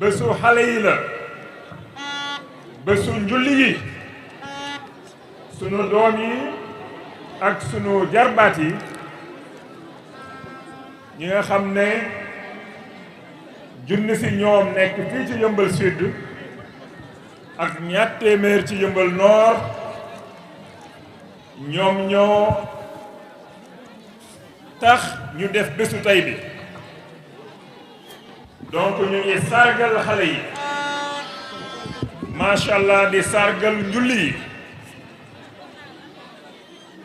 bésu xale yi la bésu njulli yi sunu doom yi ak sunu jarbaat yi ñi nga xam ne junni si ñoom nekk fii ci Yeumbeul Sud ak ñaar téeméer ci Yeumbeul Nord ñoom ñoo tax ñu def bésu tey bi donc ñu ngi sargal xale yi macha allah di sargal njulli yi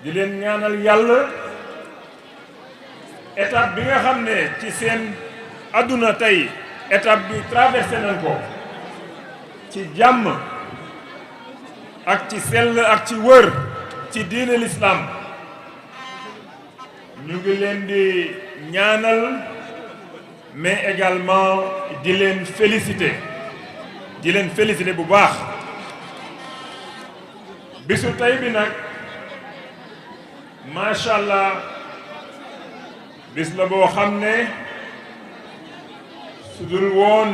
di leen ñaanal yàlla étape bi nga xam ne ci seen àdduna tey étape bi traversé nañ ko ci jàmm ak ci sell ak ci wër ci diine l'islam ñu ngi leen di ñaanal mais également di leen féliciter bu baax bisu tey bi nag macha allah bis la boo xam ne su dul woon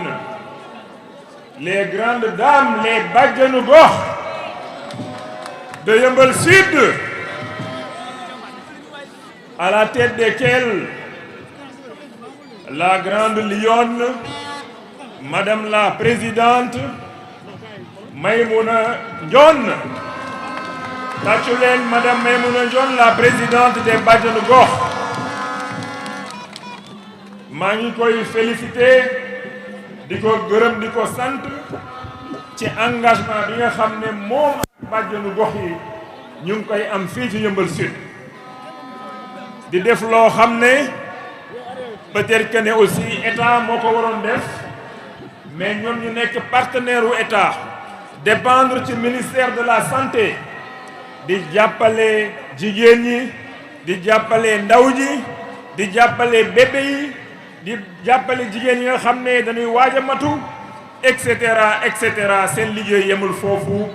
les grandes dames les bàjjenu gox de Yeumbeul Sud à la tête desquelles la grande lionne madame la présidente Maïmouna Ndione tàccu leen madame Maïmouna Ndione la présidente des bàjjenu gox maa ngi koy féliciter di ko gërëm di ko sant ci engagement bi nga xam ne moom ak bàjjenu gox yi ñu ngi koy am fii ci Yeumbeul Sud di def loo xam ne peut-être que ne aussi état moo ko waroon def mais ñoom ñu nekk partenaire u état dépendre ci ministère de la santé di jàppale jigéen ñi di jàppale ndaw ñi di jàppale bébé yi di jàppale jigéen ñi nga xam ne dañuy waaj a matu et cetera seen liggéey yemul foofu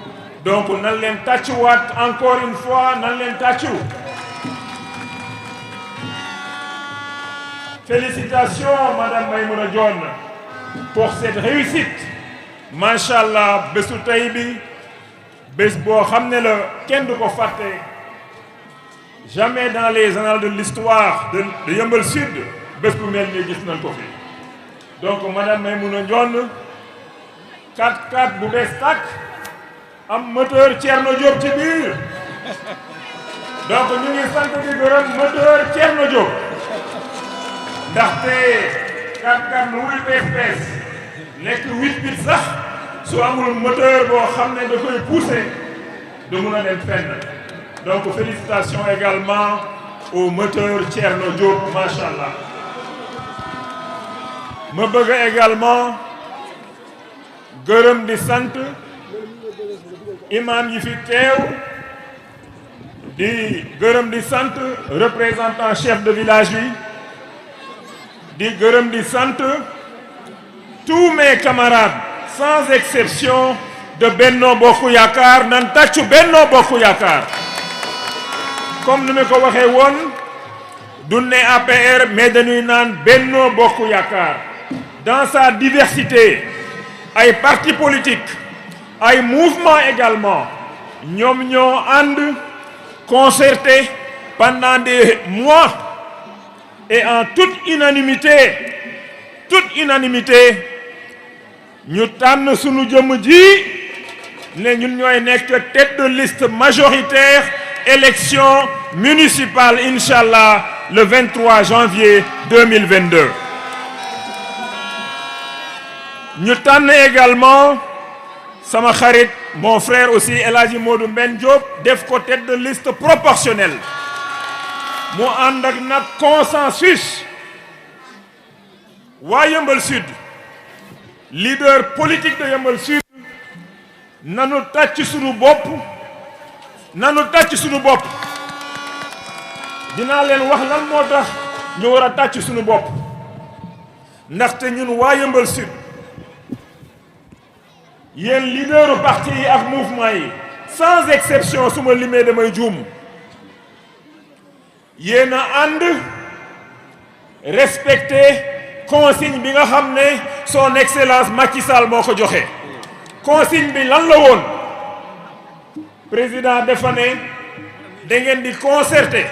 donc nan leen tàccuwaat encore une fois nan leen tàccu. Félicitations madame Maïmouna Ndione pour cette réussite macha allah bésu tey bi bés boo xam ne la kenn du ko fàtte jamais dans les annales de l'histoire de Yeumbeul Sud bés bu mel ni gis nañ ko fi donc madame Maïmouna Ndione 4x4 bu bees tàkk am moteur Thierno Diop ci biir donc ñu ngi sant di gërëm moteur Thierno Diop ndaxte 4x4 lu muy bees nekk 8x8 sax su amul moteur boo xam ne da koy pousser du mun a dem fenn donc félicitations également au moteur Thierno Diop macha allah. ma bëgg également gërëm di sant imam yi fi teew di gërëm di sant représentant chef de village yi di gërëm di sant tous mes camarades sans exception de Benno Bokk Yaakaar nan tàccu Benno Bokk Yaakaar comme ni ma ko waxee woon du ne APR mais dañuy naan Benno Bokk Yaakaar dans sa diversité ay partis politiques ay mouvements également ñoom ñoo ànd concerté pendant des mois et en toute unanimité ñu tànn sunu jëmm ji ne ñun ñooy nekk tête de liste majoritaire élection municipale inchallah le 23 janvier 2022 ñu tànn également sama xarit mon frère aussi El Hadji Modou Mbène Diop def ko tête de liste proportionnelle mu ànd ak nag consensus waa Yeumbeul Sud leader politique de Yeumbeul Sud nanu tàcc sunu bopp dinaa leen wax lan moo tax ñu war a tàcc sunu bopp ndaxte ñun waa Yeumbeul Sud yéen leaderu parti yi ak mouvement yi sans exception su ma limee damay juum yéen a ànd respecté consigne bi nga xam ne son excellence Macky Sall moo ko joxe consigne bi lan la woon président dafa ne da ngeen di concerter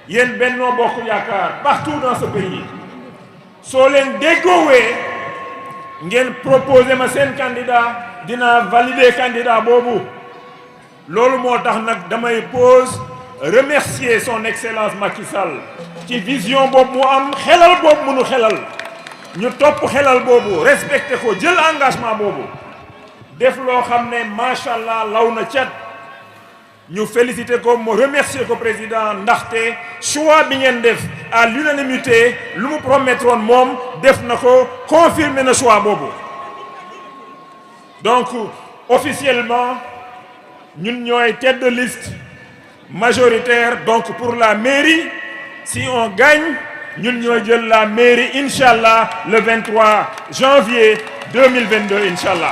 yéen Benno Bokk Yaakaar partout dans ce pays soo leen déggoowee ngeen proposer ma seen candidat dinaa valider candidat boobu loolu moo tax nag damay remercier son excellence Macky Sall ci vision boobu mu am xelal boobu mënu xelal ñu topp xelal boobu respecté ko jël engagement boobu def loo xam ne macha allah law na cat ñu félicité ko mu remercier ko président ndaxte choix bi ngeen def à l'unanimité lu mu promettroon moom def na ko confirmer na choix boobu donc officiellement ñun ñooy tête de liste majoritaire donc pour la mairie si on gagne ñun ñooy jël la mairie inchallah le 23 janvier 2022 inchallah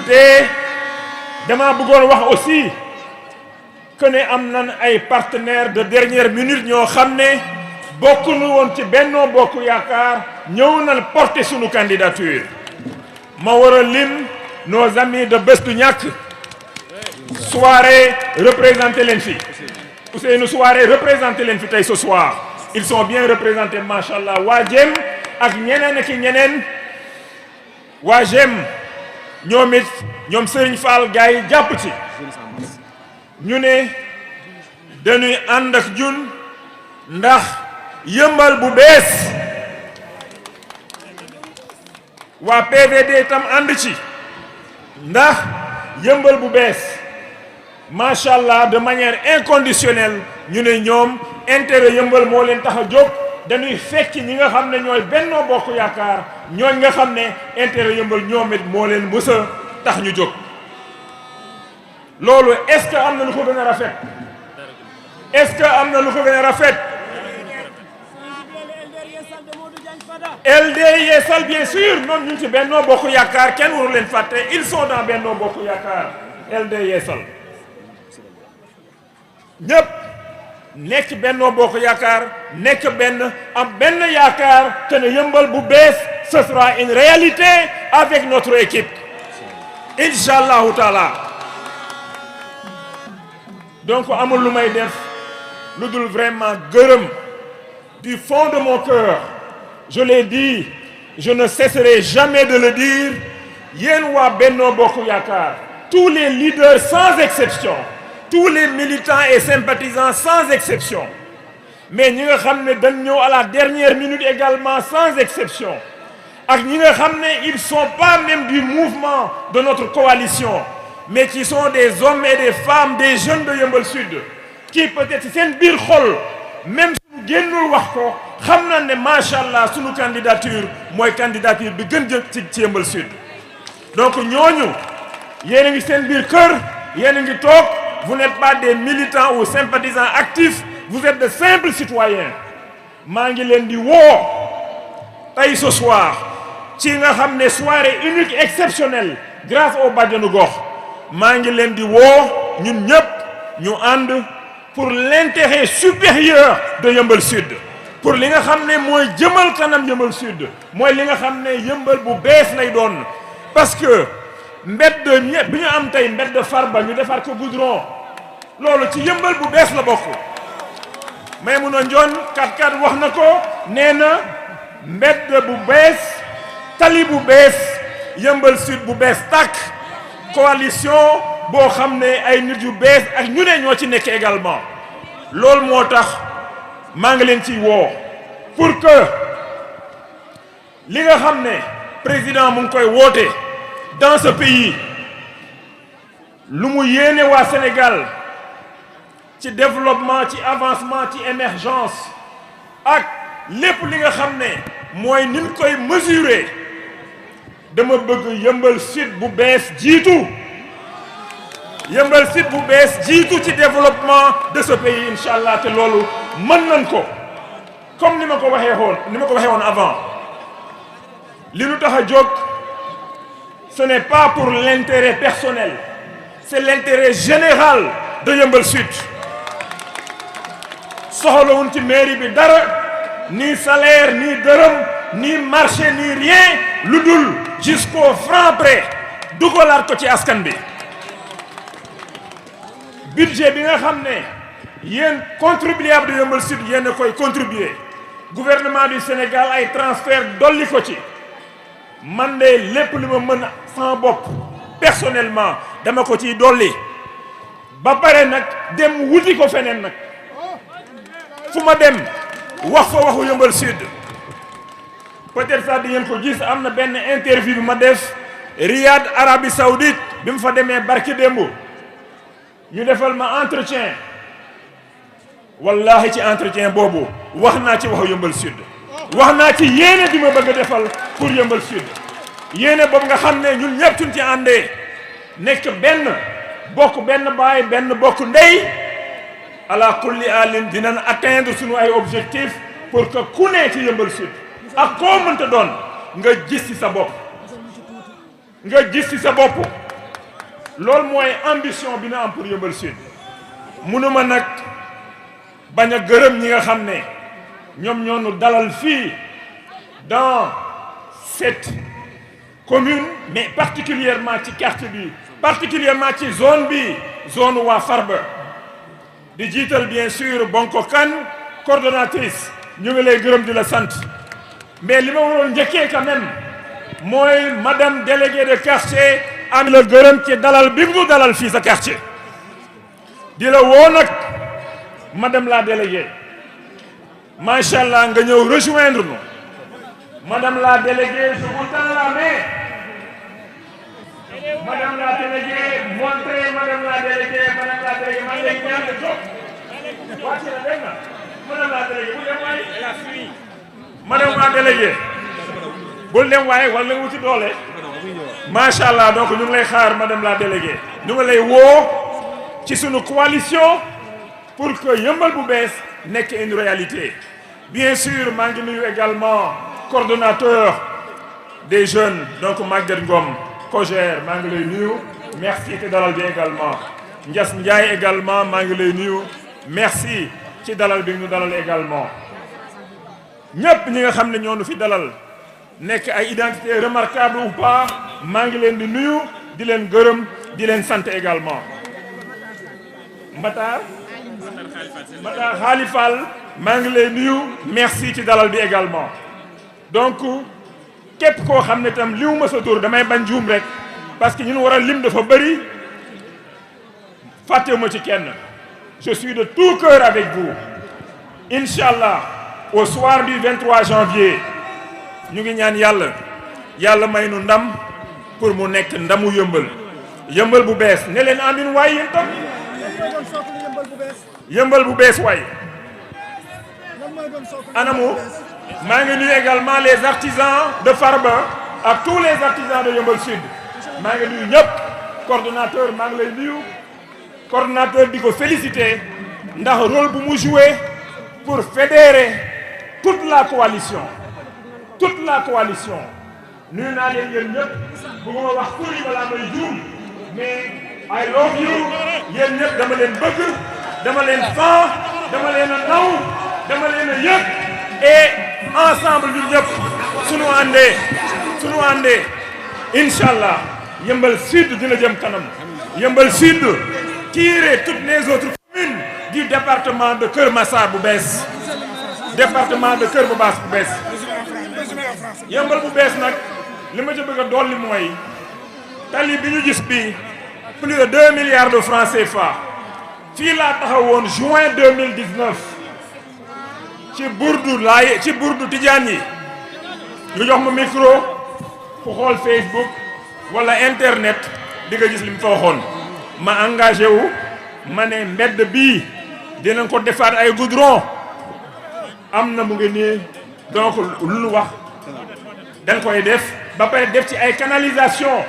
te dama bëggoon wax aussi que ne am nañ ay partenaires de dernière minute ñoo xam ne bokkuñu woon ci Benno Bokk Yaakaar ñëw nañ porter sunu candidature ma war a lim nos amis de Bës Du Ñakk soirée représenté leen fi Ousseynou soirée représenté leen fi tey ce soir ils sont bien représentés machallah waa Jem ak ñeneen ak ñeneen waa Jem ñoom it ñoom Serigne Fall gars yi jàpp ci ñu ne dañuy ànd ak ñun ndax yëmbal bu bees waa PVD tam ànd ci ndax yëmbal bu bees macha allah de manière inconditionnelle ñu ne ñoom intérêt yëmbal moo leen tax a jóg dañuy fekk ñi nga xam ne ñooy Benno Bokk Yaakaar ñooñ nga xam ne intérêt yëmbal ñoom it moo leen mës a tax ñu jóg loolu est-ce que am na lu ko gën a rafet est-ce que am na lu ko gën a rafet LD Yeesal bien sûr ñoom ñu ngi ci Benno Bokk Yaakaar kenn waru leen fàtte ils sont dans Benno Bokk Yaakaar LD Yeesal ñëpp nekk Benno Bokk Yaakaar nekk benn am benn yaakaar te ne yëmbal bu bees ce sera une réalité avec notre équipe incha allahu taala donc amul lu may def lu dul vraiment gërëm du fond de mon cœur je l'ai dit je ne cesserai jamais de le dire yéen waa Benno Bokk Yaakaar tous les leaders sans exception tous les militants et sympathisants sans exception mais ñi nga xam ne dañ ñëw à la dernière minute également sans exception ak ñi nga xam ne ils sont pas même du mouvement de notre coalition mais qui sont des hommes et des femmes des jeunes de Yeumbeul Sud qui peut-être seen biir xol même suñu génnul wax ko xam na ne macha allah suñu candidature mooy candidature bi gën jël ci Yeumbeul Sud donc ñooñu yéen a ngi seen biir kër yéen a ngi toog vous n'êtes pas des militants ou sympathisants actifs vous êtes de simples citoyens maa ngi leen di woo tey ce soir ci nga xam ne soirée unique exceptionnelle grâce au bàjjanu gox maa ngi leen di woo ñun ñëpp ñu ànd pour l'intérêt supérieur de Yeumbeul Sud pour li nga xam ne mooy jëmal kanam Yeumbeul Sud mooy li nga xam ne yëmbal bu bees lay doon parce que mbedd bi ñu am tey mbedd Farba ñu defar ko goudron loolu ci yëmbal bu bees la bokk Maimouna Ndione 4x4 wax na ko nee na mbedd bu bees tali bu bees Yeumbeul Sud bu bees tàkk coalition boo xam ne ay nit yu bees ak ñu ne ñoo ci nekk également loolu moo tax maa ngi leen ciy woo pour que li nga xam ne président mu ngi koy woote dans ce pays lu mu yéene waa Sénégal ci développement ci avancement ci émergence ak lépp li nga xam ne mooy ni ñu koy mesurer dama bëgg Yeumbeul Sud bu bees jiitu Yeumbeul Sud bu bees jiitu ci développement de ce pays incha allah te loolu mën nañ ko comme ni ma ko waxee woon avant li ñu tax a jóg ce n'est pas pour l'intérêt personnel c'est l'intérêt général de Yeumbeul Sud soxlawuñ ci mairie bi dara ni salaire ni dërëm ni marché ni rien lu dul jusqu'au franc près dugalaat ko ci askan bi. budget bi nga xam ne yéen contribuable de Yeumbeul Sud yéen a koy contribuer gouvernement du Sénégal ay transfert dolli ko ci man de lépp lu ma mën sama bopp personnellement dama ko ciy dolli ba pare nag dem wuti ko feneen nag fu ma dem wax fa waxu Yeumbeul Sud. peut-être sax di ngeen ko gis am na benn interview bi ma def Riyad Arabie Saoudite bi mu fa demee barki démb ñu defal ma entretien wallahi ci entretien boobu wax naa ci waxu Yeumbeul Sud wax naa ci yéene bi ma bëgg a defal pour Yeumbeul Sud yéene boobu nga xam ne ñun ñëpp suñ ci àndee nekk benn bokk benn baay benn bokk ndey ala kulli alin dinañ atteindre suñu ay objectifs pour que ku ne ci Yeumbeul Sud ak koo mënta doon nga gis ci sa bopp nga gis ci sa bopp loolu mooy ambition bi na am pour Yeumbeul Sud. munuma nag bañ a gërëm ñi nga xam ne ñoom ñoo nu dalal fii dans cette commune mais particulièrement ci quartier bi particulièrement ci zone bi zone waa Farba di jiital bien sûr Bonko Kane coordonnatrice ñu ngi lay gërëm di la sant. mais li ma waroon njëkkee quand même mooy madame déléguée de quartier am la gërëm ci dalal bi mu dalal fii sa quartier di la woo nag madame la déléguée macha allah nga ñëw rejoindre nous madame la déléguée je vous tends la main madame la déléguée montrez madame la déléguée maa ngi lay ñaan de jóg wàcc na dem na madame la déléguée bu dem waay elle a fui madame la déléguée bul dem waaye wala nga wuti doole macha allah donc ñu ngi lay xaar madame la déléguée ñu ngi lay woo ci sunu coalition pour que Yeumbeul bu bees nekk une réalité. bien sûr maa ngi nuyu également coordonnateur des jeunes donc Maguette Ngom Cogère maa ngi lay nuyu merci te dalal bi également Ndias Ndiaye également maa ngi lay nuyu merci ci dalal bi ñu dalal également. ñëpp ñi nga xam ne ñoo nu fi dalal nekk ay identité remarquable ou pas maa ngi leen di nuyu di leen gërëm di leen sant également. Matar Khalifal maa ngi lay nuyu merci ci dalal bi également. donc képp koo xam ne tam liw ma sa tur damay bañ juum rek parce que ñun war a lim dafa bëri fàttewuma ci kenn je suis de tout cœur avec vous Inch'Allah. au soir du 23 janvier ñu ngi ñaan yàlla may nu ndam pour mu nekk ndamu Yeumbeul bu bees ne leen amin waay yéen tam Yeumbeul bu bees waay anamu maa ngi nuyu également les artisans de Farba ak tous les artisans de Yeumbeul Sud maa ngi nuyu ñëpp coordonnateur maa ngi lay nuyu coordonnateur di ko féliciter ndax rôle bu mu joué pour fédérer toute la coalition nuyu naa leen yéen ñëpp bëgguma wax tur yi balaa may juum mais I love you yéen ñëpp dama leen bëgg dama leen fan dama leen a naw dama leen a yëg et ensemble ñun ñëpp sunu àndee Inch'Allah Yeumbeul Sud dina jëm kanam Yeumbeul Sud tirer toutes les autres communes du département de Kër Massar bu bees département de Kër Massar bu bees Yeumbeul bu bees nag li ma ci bëgg a dolli mooy tali bi ñu gis bi plus de 2 milliards de francs CFA fii laa taxawoon juin 2019 ci burdu tijaan yi ñu jox ma micro ku xool Facebook wala internet di nga gis li mu fa waxoon ma engagé wu ma ne mbedd bii dinañ ko defaat ay goudron am na mu ngi nii donc lu nu wax dañ koy def ba pare def ci ay canalisation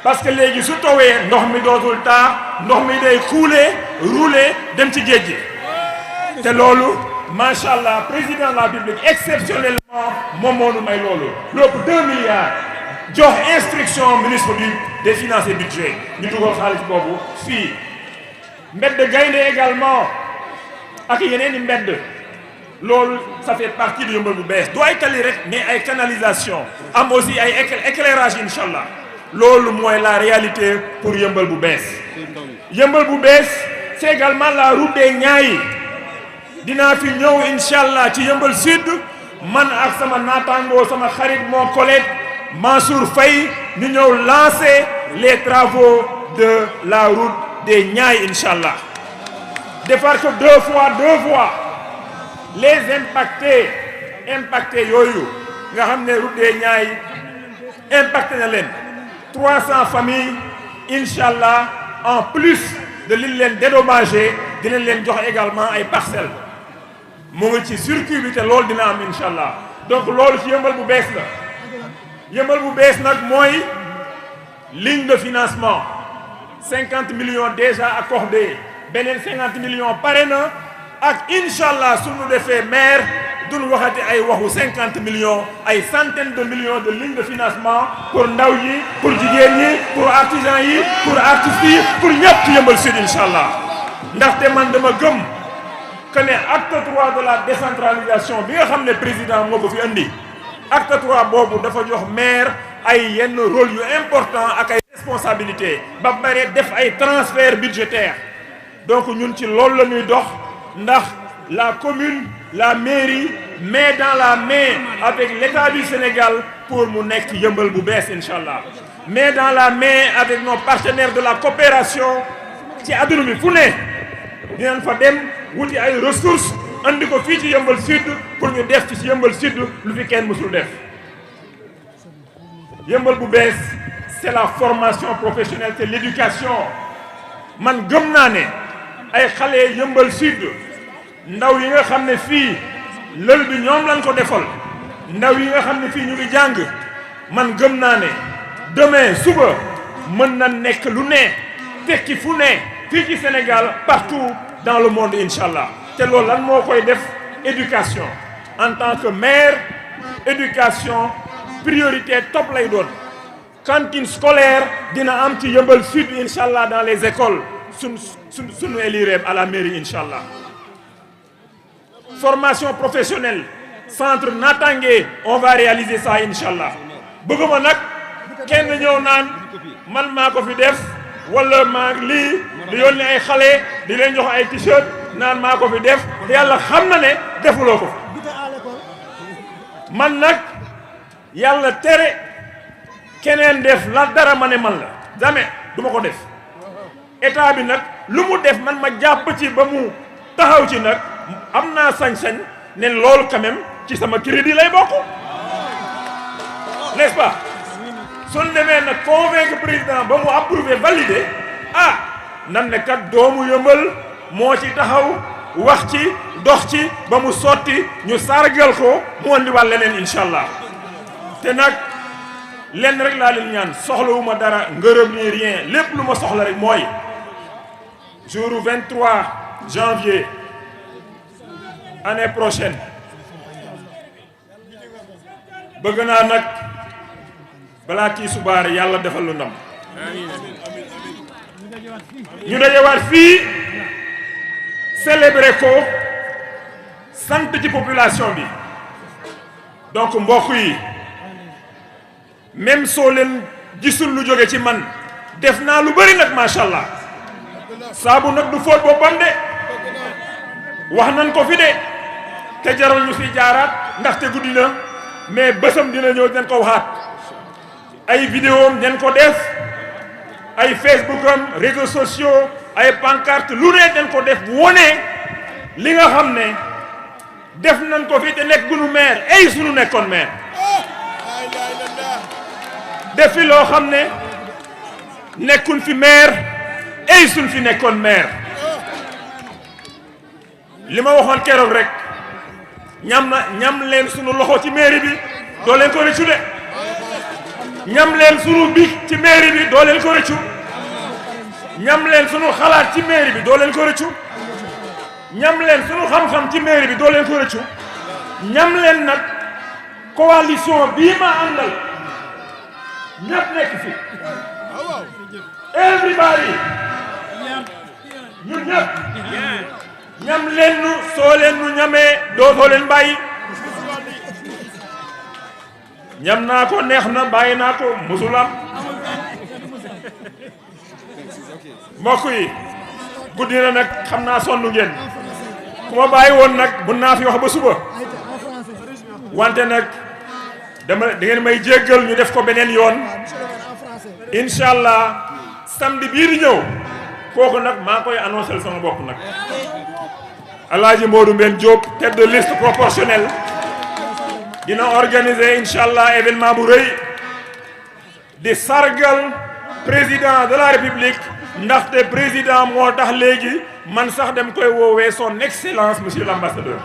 parce que léegi su towee ndox mi dootul taa ndox mi day couler rouler dem ci géej gi te loolu macha allah président de la République exceptionnellement moom moo nu may loolu lépp 2 milliards jox instruction ministre des finances et budget ñu dugal xaalis boobu fii mbedd gaynde également ak yeneen i mbedd loolu ça fait partie de yëmbal bu bees du ay tali rek mais ay canalisation am aussi ay éclairage incha allah loolu mooy la réalité pour yëmbal bu bees. yëmbal bu bees c'est également la route des Niayes dinaa fi ñëw incha allah ci yëmbal sud man ak sama naataangoo sama xarit mon collègue Mansour Faye ñu ñëw lancer les travaux de la route des Niayes incha allah defar ko deux voies les impactés yooyu nga xam ne route des Niayes impacté na leen 300 familles incha allah en plus de li leen dédommagé dinañ leen jox également ay parcelles mu ngi ci circuit bi te loolu dina am incha allah donc loolu ci yëmbal bu bees la yëmbal bu bees nag mooy ligne de financement 50 millions déjà accordés beneen 50 millions pare na ak incha allah suñu defee maire duñ waxati ay waxu 50 millions ay centaines de millions de lignes de financement pour ndaw yi pour jigéen ñi pour artisans yi pour artistes yi pour ñëpp ci yëmbal sud incha allah ndaxte man dama gëm que ne acte 3 de la décentralisation bi nga xam ne président moo ko fi andi acte 3 boobu dafa jox maire ay yenn rôle yu important ak ay responsabilités ba pare def ay transferts budgétaires donc ñun ci loolu la ñuy dox ndax la commune la mairie main dans la main avec l'État du Sénégal pour mu nekk yëmbal bu bees incha allah main dans la main avec nos partenaires de la coopération ci adduna bi fu ne dinañ fa dem wuti ay ressources andi ko fii ci yëmbal sud pour ñu def ci yëmbal sud lu fi kenn mësul def yëmbal bu bees c'est la formation professionnelle c'est l'éducation man gëm naa ne ay xale yëmbal sud ndaw yi nga xam ne fii lël bi ñoom lañ ko defal ndaw yi nga xam ne fii ñu ngi jàng man gëm naa ne demain suba mën na nekk lu ne tekki fu ne fii ci Sénégal partout dans le monde incha allah te loolu lan moo koy def éducation en tant que maire éducation priorité top lay doon cantine scolaire dina am ci yëmbal sud incha allah dans les écoles suñu élire à la mairie incha allah formation professionnelle centre Natangué on va réaliser ça incha allah bëgguma nag kenn ñëw naan man maa ko fi def wala maa lii di yónni ay xale di leen jox ay t-shirt naan maa ko fi def te yàlla xam na ne defuloo ko man nag yàlla tere keneen def la dara ma ne man la jamais duma ko def état bi nag lu mu def man ma jàpp ci ba mu taxaw ci nag am naa sañ-sañ ne loolu quand même ci sama crédit lay bokk n'est-ce pas suñ demee nag convaincre président ba mu approuver valider nan ne kat doomu yëmbal moo ci taxaw wax ci dox ci ba mu sotti ñu sargal ko mu andiwaat leneen incha allah te nag lenn rek laa leen ñaan soxlawuma dara ngërëm ni rien lépp lu ma soxla rek mooy jour 23 janvier année prochaine bëgg naa nag balaa kii subaar yàlla defal lu ndam ñu dajewaat fii célébrer ko sant ci population bi donc mbokk yi même soo leen gisul lu jóge ci man def naa lu bari nag macha allah saabu nag du fóot boppam de wax nañ ko fi de te jaral ñu fi jaaraat ndaxte guddi na mais bësam dina ñëw dañ ko waxaat ay vidéo am dañ ko def ay Facebook am réseaux sociaux ay pancarte lu ne dañ ko def wone li nga xam ne def nañ ko fi te nekk gunu maire ay sunu nekkoon maire def fi loo xam ne nekkuñ fi maire ay suñ fi nekkoon maire li ma waxoon keroog rek ñam leen sunu loxo ci mairie bi doo leen ko rëccu de ñam leen sunu big ci mairie bi doo leen ko rëccu ñam leen sunu xalaat ci mairie bi doo leen ko rëccu ñam leen sunu xam-xam ci mairie bi doo leen ko rëccu ñam leen nag coalition bii ma àndal ñëpp nekk fi everybody ñun ñëpp ñam leen nu soo leen nu ñamee dootoo leen bàyyi ñam naa ko neex na bàyyi naa ko musul am mbokk yi guddi na nag xam naa sonn ngeen ku ma bàyyi woon nag mën naa fi wax ba suba wante nag dama da ngeen may jéggal ñu def ko beneen yoon incha allah samedi bii di ñëw kooku nag maa koy annoncé sama bopp nag Alaaji Modou Mbène Diop tête de liste proportionnelle dina organiser incha allah événement bu rëy di sargal président de la république ndaxte président moo tax léegi man sax dem koy woowee son excellence monsieur l'ambassadeur